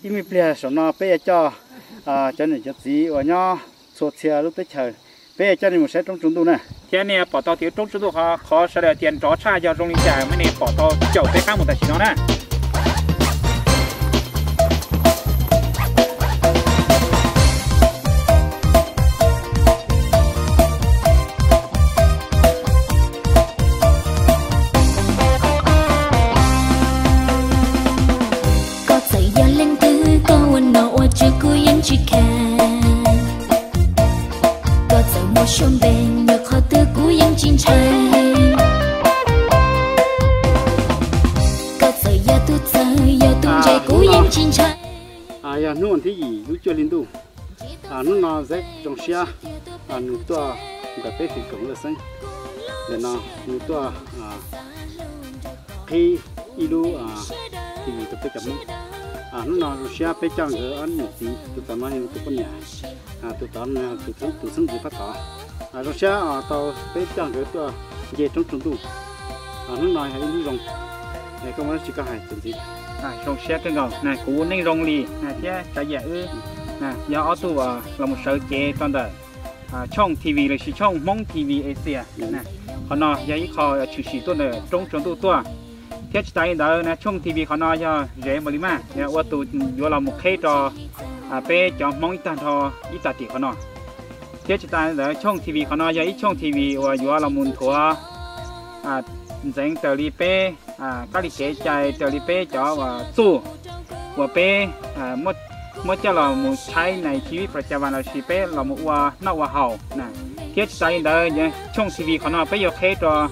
Ib me pliag saum no peb yuav coj cov niam cov txiv uas nyob txhua txhia lub teb chaws, peb yuav coj nej mus saib roob tsaus ntuj na. Thiab nej pom tau tias roob tsaus ntuj qhov sawv daws tias nrov tshaj yog zoo li cas mas nej pom tau caum peb qab mus tam sim no na. Koj txawm yog leej twg, koj ua nom ua tswv kuv yeej tsis kam. Koj txawm muaj suab npe nyob qhov twg kuv yeej tsis ntshai. Koj txawm yog tub txawj yog tub ntse kuv yeej tsis ntshai. Yog hnub thib yim lub cuaj hli ntuj, hnub no Zeb zoo siab nws tuaj ntawm peb fim koom laj xeeb. Ntawm no nws tuaj qhib ib lub T V rau peb cov Hmoob. Hnub no zoo siab peb coj nkawd ob niam txiv, tus tod no yog tus poj niam, tus tod tus xeeb ntxwv Phab Tod. Zoo siab tau peb coj nkawd tuaj nce roob tsaus ntuj. Hnub no yog ib hnub zoo, koj muaj dab tsi koj hais txuas ntxiv? Zoo siab kawg nkaus, kuv Neej Zoo Lis thiab Tsav Yias wb yog ob tug los mus sawv cev rau ntawm tshooj T V los sis tshooj Hmoob T V Asia. Qhov no yog ib qho tshwm sim tuaj ntawm roob tsaus ntuj tuaj. Thiab tsis tas li ntawd na, tshooj T V qhov no yog Zeb Npaus Lis Maj ua tus yuav los mus qheb rau peb cov Hmoob ib tag nrho ib tag tim qhov no. Thiab tsis tas li ntawd, tshooj T V qhov no yog ib tshooj T V uas yuav los mus nthuav ntxeev raws li peb kab li kev cai, raws li peb cov txuj uas peb muab coj los mus tshaib nais tsi vib pras cas vas los sis peb los mus ua noj ua haus na. Thiab tsis tas li ntawd, tshooj T V qhov no peb yuav qheb rau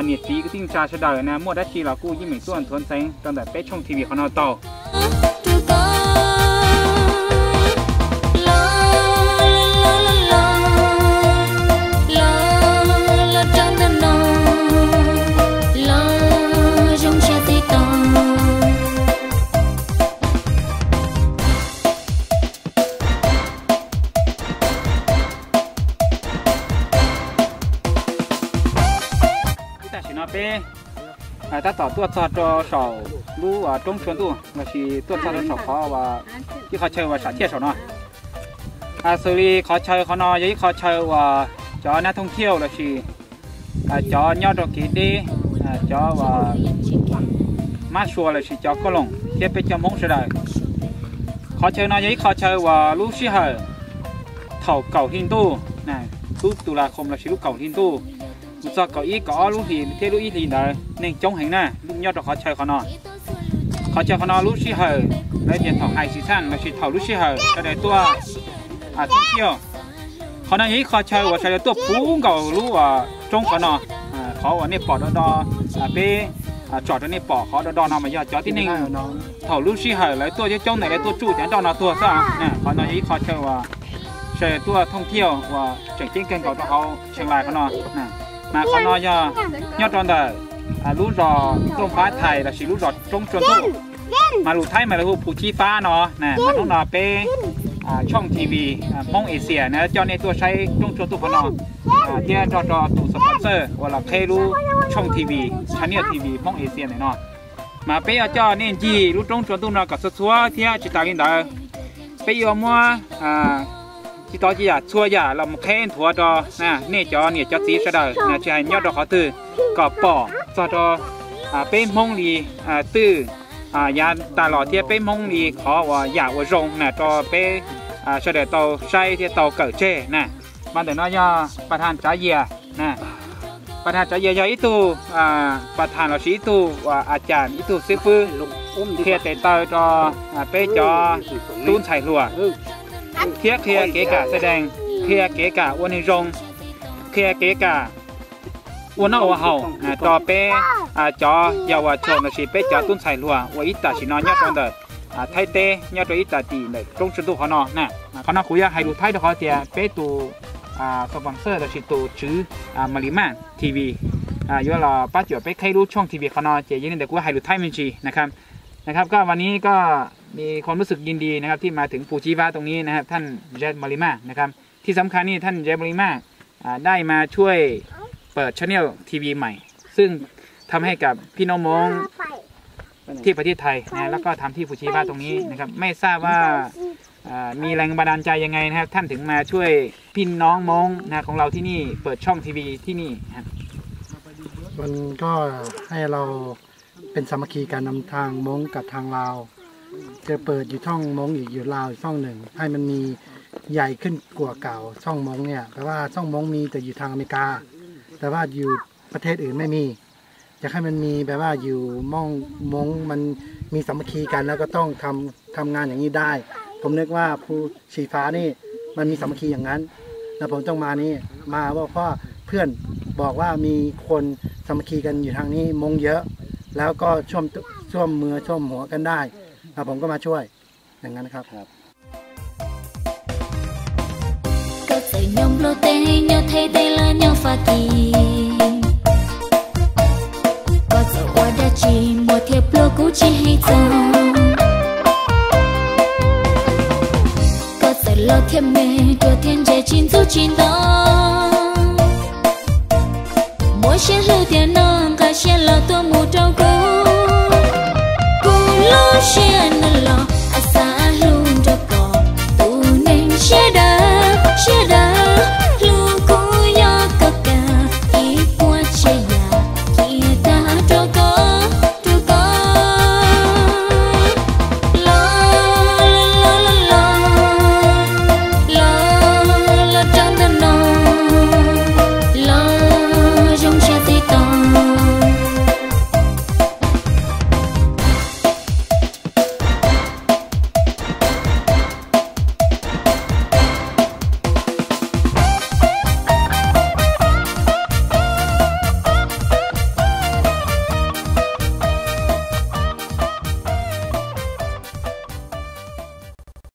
niam txiv kwv tij neej tsa sawv daws na, muaj dab tsi los kuj yeej meem tuaj nthuav ntxeev rau ntawm peb tshooj T V qhov no tau. Tam sim no peb tab tom tuaj txog rau saum lub roob tsaus ntuj los sis tuaj txog rau saum qhov ib qhov chaw uas sam thiaj saum no. Xws li qhov chaw qhov no yog ib qhov chaw uas cov nab thooj thiauj los sis cov nyob rau kev deb, cov uas mab sua los sis cov koj loos thiab peb cov Hmoob sawv daws. Qhov chaw no yog ib qhov chaw uas lub sij hawm thaum kaum hli ntuj, lub tus las khoos los sis lub kaum hli ntuj mus txog kaum ib kaum ob lub hlis thiab lub ib hlis ntawd neeg coob heev na nyob rau qhov chaw qhov no. Qhov chaw qhov no lub sij hawm lawv tias thaum high season los sis thaum lub sij hawm sawv daws tuaj thooj thiauj. Qhov no yog ib qho chaw uas sawv daws tuaj puv nkaus lub roob qhov no. Qhov uas nej pom do do, peb tsom rau nej pom qhov do do no mas yog cov tib neeg thaum lub sij hawm lawv tuaj coob coob ntawd lawv tuaj tsuj cov nroj no tuag xwb. Qhov no yog ib qho chaw uas sawv daws tuaj thooj thiauj uas tseem ceeb kawg nkaus rau hauv Tsheej Lais qhov no. Mas qhov no yog nyob rau ntawm lub zos Tooj Pab Thais los sis lub zos Roob Tsua Ntuj, mas lus Thaib mas lawv hu Phu Cib Fab no. Mas hnub no peb tshooj T V Hmoob Asia na coj nej tuaj saib Roob Tsua Ntuj qhov no thiab nrog rau tus sponsor uas los qheb lub tshooj T V, channel T V Hmoob Asia ntawm no. Mas peb yuav coj nej ncig lub Roob Tsua Ntuj no kom txhua txhua thiab tsis tas li ntawd, peb yuav muab tsis tau cia yam txhua yam los mus qheb nthuav rau nej cov niam cov txiv sawv daws tsis hais nyob rau qhov twg kom pom txog rau peb Hmoob li twj yav tas los thiab peb Hmoob li qhov uas yam uas zoo na rau peb sawv daws tau saib thiab tau kawm tseg na. Mas ntawm no yog Pas Thas Tsav Yias. Pas Thas Tsav Yias yog ib tug Pas Thas los sis ib tug a cas ib tug xib fwb qhia tes taw rau peb cov tub ntxhais hluas thiab qhia kev kam xa dees, qhia kev kam ua neeg zoo, qhia kev kam ua noj ua haus rau peb cov yau uas choom los sis peb cov tub ntxhais hluas uas ib tam sim no nyob rau ntawm Thaib teb nyob rau ib tam tim ntawm Roob Tsua Ntuj qhov no na. Qhov no kuv yuav hais lus Thaib rau qhov tias peb tus sponsor los sis tus tswv Malimaj T V yuav los pab cuam peb qheb lub tshooj T V qhov no ces yog li ntawd kuv hais lus Thaib me ntsisนะครับ นะครับ ก็วันนี้ก็มีความรู้สึกยินดีนะครับที่มาถึงภูชีฟ้าตรงนี้นะครับท่านแจ็คมาริมานะครับ ที่สำคัญนี่ท่านแจ็คมาริมาอ่าได้มาช่วยเปิด channel ทีวีใหม่ ซึ่งทำให้กับพี่น้องม้ง ที่ประเทศไทยนะฮะ แล้วก็ทำที่ฟูจิวะตรงนี้นะครับ ไม่ทราบว่าเอ่อมีแรงบันดาลใจยังไงนะครับ ท่านถึงมาช่วยพี่น้องม้งนะของเราที่นี่ เปิดช่องทีวีที่นี่ครับ มันก็ให้เราเป็นสามัคคีกันนำทางม้งกับทางลาว จะเปิดอยู่ช่องม้งอีกอยู่ลาวอีกช่องหนึ่ง ให้มันมีใหญ่ขึ้นกว่าเก่า ช่องม้งเนี่ย แต่ว่าช่องม้งมีแต่อยู่ทางอเมริกา แต่ว่าอยู่ประเทศอื่นไม่มี อยากให้มันมีแบบว่าอยู่ม้ง ม้งมันมีสามัคคีกัน แล้วก็ต้องทำ ทำงานอย่างนี้ได้ ผมนึกว่าภูชีฟ้านี่มันมีสามัคคีอย่างนั้น แล้วผมต้องมานี่ มาว่าเพราะเพื่อนบอกว่ามีคนสามัคคีกันอยู่ทางนี้ม้งเยอะ แล้วก็ช่วม ช่วมมือช่วมหัวกันได้ แล้วผมก็มาช่วย อย่างนั้นครับ Koj txawm nyob Nplog teb, nyob Thaib teb los nyob Fab Kis, koj txawm ua dab tsi muaj thiab pluag kuv tsis hais txog. Koj txawm loj thiab me, ruam thiab ntse tsis ntxub tsis nto, muab siab hlub tiam no nqa siab los tuaj mus rau kuv. Kuv lub siab